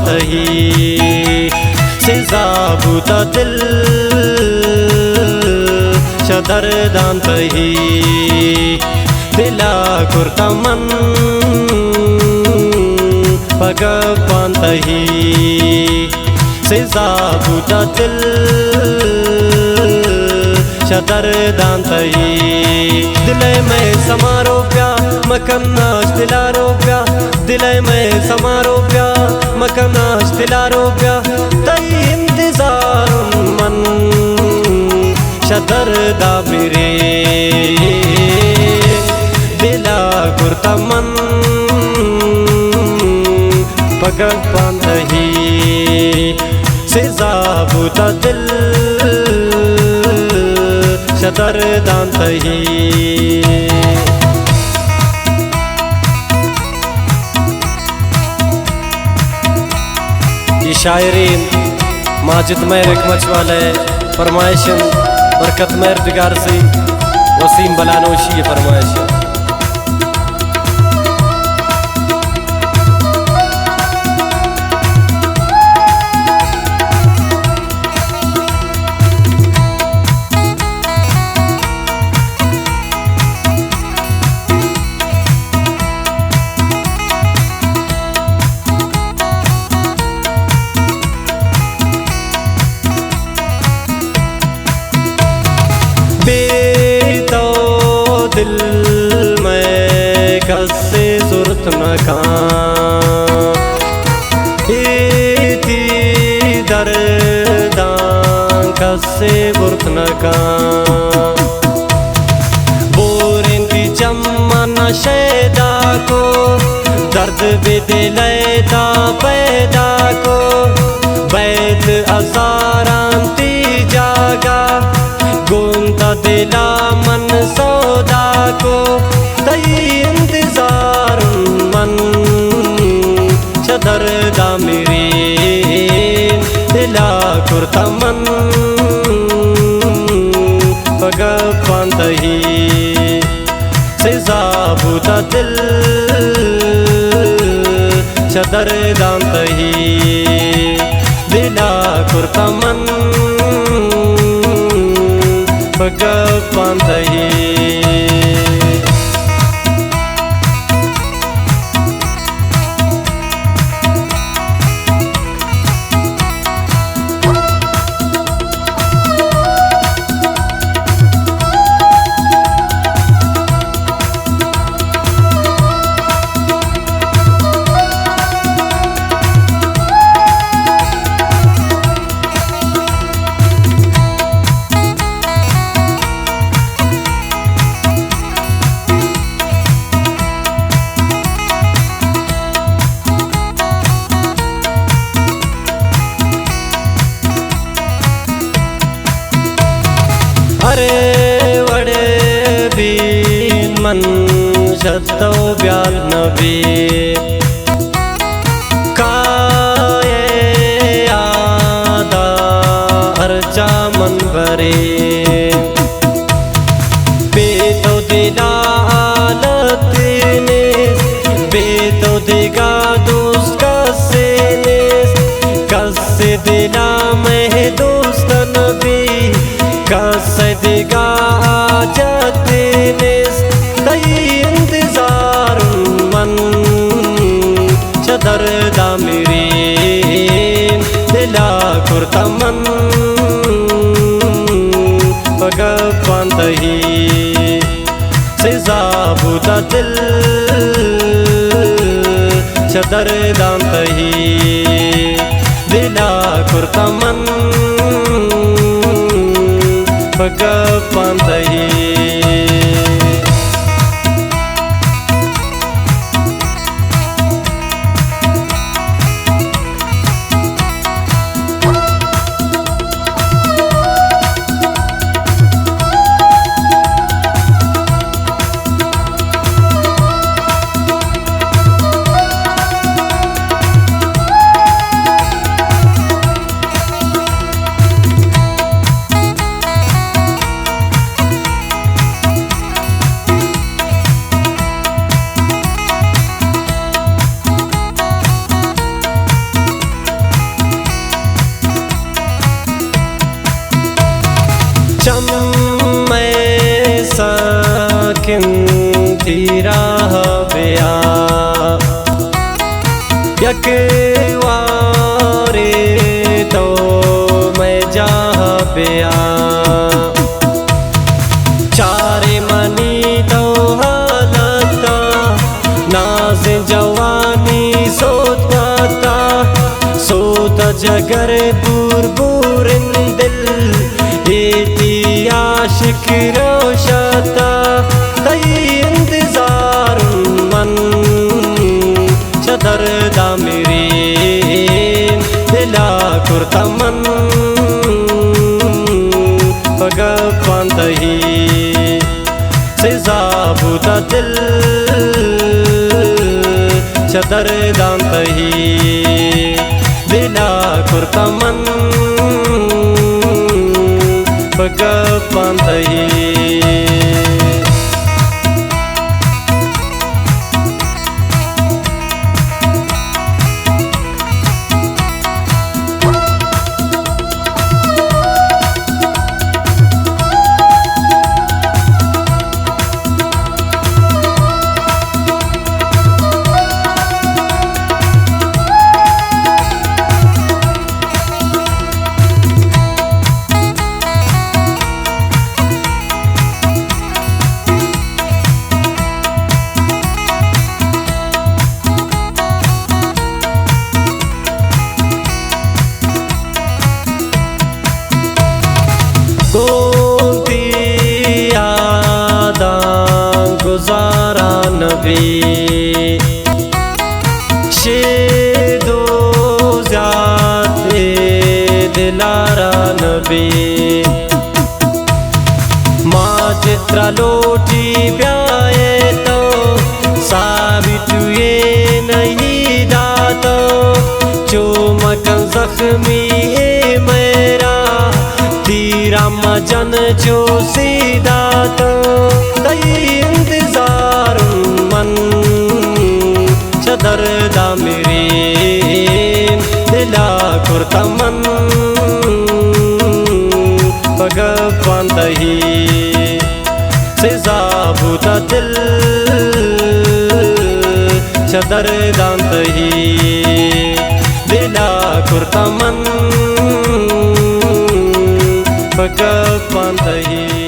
تئی سزا بوتا دل چہ درداں تئی، دلا کرتا من پہ گپاں تئی، سزا بوتا دل چہ درداں تئی۔ دل ءِ مئے سما رو بیا، مکن ناش دلا رو بیا۔ دل ءِ مئے سما رو بیا، مکن ناش دلا رو بیا۔ تئی انتظار من چہ دردا میرے، دلا کرتا من پہ گپاں تئی، سزا بوتا دل چہ درداں تئی۔ اے شاعری ماجد مہر حکمت والا ءِ فرمائش انت، برکت مہر ڈگارزئی، وسیم بلانوشی ءِ فرمائش انت۔ بے تو دل مئے کسے زرت نہ کاں، اے تئی درداں کسے برت نہ کاں۔ بوریں تئی چماں شیدا کو، درد بہ دل ءِ تہا پیدا کو۔ بیت ہزاراں تئی جاگہ، گوں تو دلا من سودا کو۔ تئی انتظار من چہ دردا میرے، دلا کرتا من پہ گپاں تئی، سزا بوتا دل چہ درداں تئی، دلا کرتا من پہ گپاں تئی۔ ہرے وڑے بی من شتو بیال نبی۔ کائے یادا ہرچا من برے۔ بے تو دلا حالت نیست، بے تو دگہ دوست کسے نیست۔ کسے دلا مئے دوست نبی، کسے دگہ حاجت نیست۔ تئی انتظار من چہ دردا میرے، دلا کرتا من پہ گپاں تئی، سزا بوتا دل چہ درداں تئی، دلا کرتا من پہ گپاں تئی۔ یک وارے تو مئے جاہ بیا، چارے منی تو حالتا، نازیں جوانی سوت کتا، سوت جگر بور بورن دل، اے تی عاشق روشتا، تئی انتظار من چہ دردا مرین، دلا کرتا من پہ گپاں تئی، سزا بوتا دل چہ درداں تئی، دلا کرتا من پہ گپاں تئی۔ گوں تئی یاداں گزاران بی، شید و زیات دلاران بی۔ ما چترا لوٹی بیائے تو، ثابت ہوئے نہیں داتو، چو مکن زخمی اے میرا، تیرا مجن چو سیداتو، تئی انتظار من چہ دردا مرین، دلا کرتا من پہ گپاں تئی، سزا بوتا دل چہ درداں تئی، دلا کرتا من پہ گپاں تئی۔